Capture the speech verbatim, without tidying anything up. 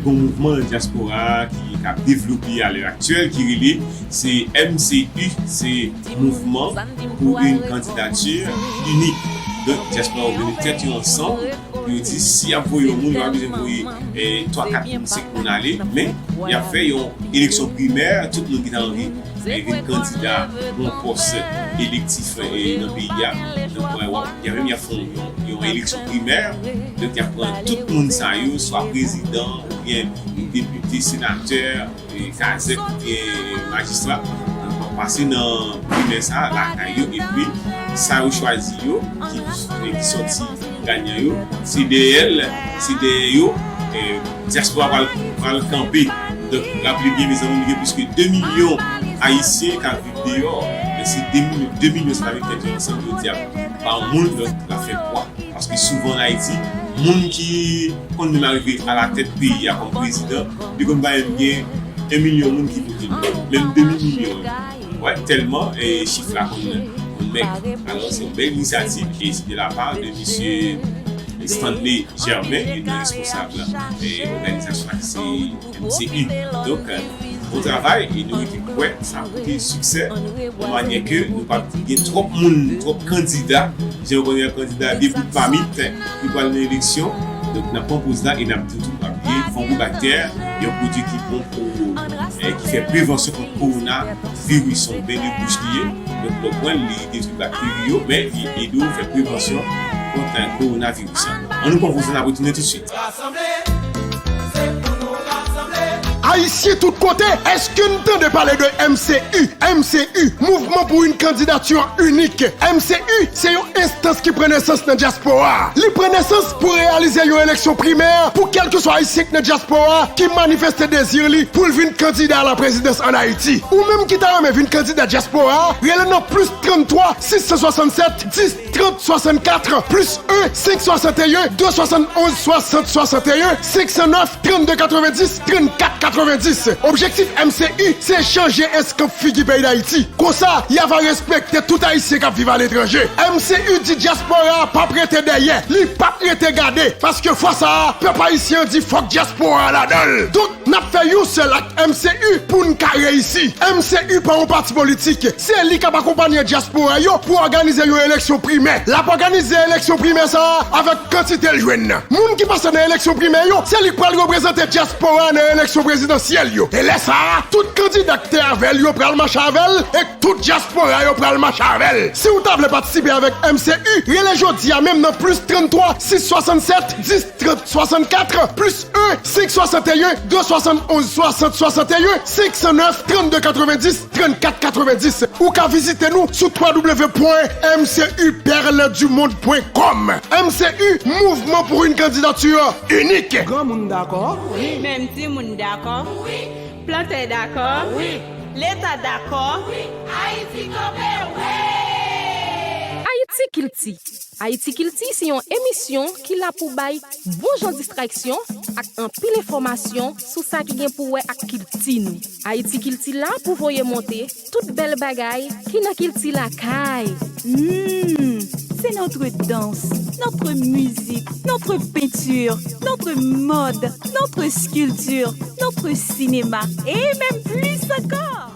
Yon mouvman nan dyaspora a ki, k ap devlope alè aktyèl ki rele se M C U, se Mouvman pour une Candidature Unique. Donk, dyaspora yo mete tèt yo ansanm pou yo di si y ap voye yon moun, yo pa bezwen voye eh, twa, kat moun, senk moun ale, men y ap fè yon eleksyon primè, tout moun ki ta anvi eh, vin kandida pou yon pòs elektif eh, nan peyi a. Donk, wè, w ap, y a menm y ap fè yon, yon eleksyon primè, donk y ap pran tout moun sa yo, swa prezidan, oubyen depite, senatè, eh, kazèk oubyen majistra. Donk, w ap pase nan primè sa a, lakay yo, epi sa yo chwazi yo, ki, ki sòti ganyan yo, se dèyè l, se dèyè yo, eh, dyaspora pral, pral kanpe. Donk, raple byen, mezanmi, nou gen plis ke de milyon Ayisyen k ap viv deyò. Men se de milyon, de milyon sa ta met tèt yo ansanm, yo di ap ba yon moun, donk, l ap fè pwa. Paske souvan an Ayiti, moun ki konn menm arive alatèt peyi a kòm prezidan, li konn pa menm gen en milyon moun ki vote l. Menm demi milyon. Wè, tèlman eh, chif la konn, konn mèg. Alò, se yon bèl inisyativ ki de la pa de misye Stanley Germain, ki te responsab eh, òganizasyon la, ki se M C U. Donk, eh, bon travay, e nou rete kwè sa pote siksè, yon manyè ke nou p ap gen twòp moun, twòp kandida, jan yo konn gen kandida de bout mamit, ki pral nan eleksyon. Donk, n ap pran poz la e n ap di tou, n ap gen Fango Bacter, yon pwodui ki bon pou, eh, ki fè prevansyon kont kowona viris, se yon ben de bouch li ye. Donk, lè w pran l, li detwi bakteri yo, men li ede w fè prevansyon kont, eh, kowonaviris la. Ann nou pran poz la, n ap retounen toutswit. Ayisyen tout kote, èske n tande pale de M C U? M C U, Mouvement pour une Candidature Unique. M C U se yon enstans ki pran nesans nan dyaspora a. Li pran nesans pou reyalize yon eleksyon primè pou kèlkeswa Ayisyen k nan dyaspora a ki manifeste dezi li pou l vin kandida a la prezidans ann Ayiti. Ou menm ki ta renmen vin kandida dyaspora a, rele nan plis trannntwa sis san swasannsèt dis trant swasannkat, plis en senk swasanteyen de swasannonz swasant swasanteyen, senk san nèf trannde katrevenndis trannkat katrevenndis. Objektif M C U se chanje eskanp figi peyi Dayiti. Konsa, y ava respekte tout Ayisyen k ap viv aletranje. M C U di dyaspora a p ap rete dèyè, li p ap rete gade, paske fwa sa a, pèp ayisyen an di fòk dyaspora a ladan l. Donk, n ap fè yon sèl ak M C U pou n ka reyisi. M C U pa yon pati politik. Se li k ap akonpaye dyaspora yo pou òganize yon eleksyon primè. L ap òganize eleksyon primè sa a avèk kantite l jwenn nan. Moun ki pase nan eleksyon primè yo, se li k pral reprezante dyaspora nan eleksyon prezidansyèl yo. E lè sa a, tout kandida k te avè l yo pral mache avè l, e tout dyaspora yo pral mache avè l. Si w ta vle patisipe avèk M C U, rele jodi a menm nan plis trannntwa sis swasannsèt dis trant swasannkat, plis en senk swasanteyen de swasannonz swasant swasanteyen, senk san nèf trannde katrevenndis trannkat katrevenndis. Ou ka vizite nou sou w w w pwen m c u perle du monde pwen kòm. M C U, Mouvement pour une Candidature Unique. Granmoun dakò? Menm timoun dakò? Plantè dakò? Leta dakò? Ayiti kanpe wi! Ayiti Kilti. Ayiti Kilti se yon emisyon ki la pou bay bon jan distraksyon ak anpil enfòmasyon sou sa ki gen pou wè ak kilti nou. Ayiti Kilti la pou voye monte tout bèl bagay ki nan kilti lakay. Hmm, c'est notre danse, notre musique, notre peinture, notre mode, notre sculpture, notre cinéma et même plus encore.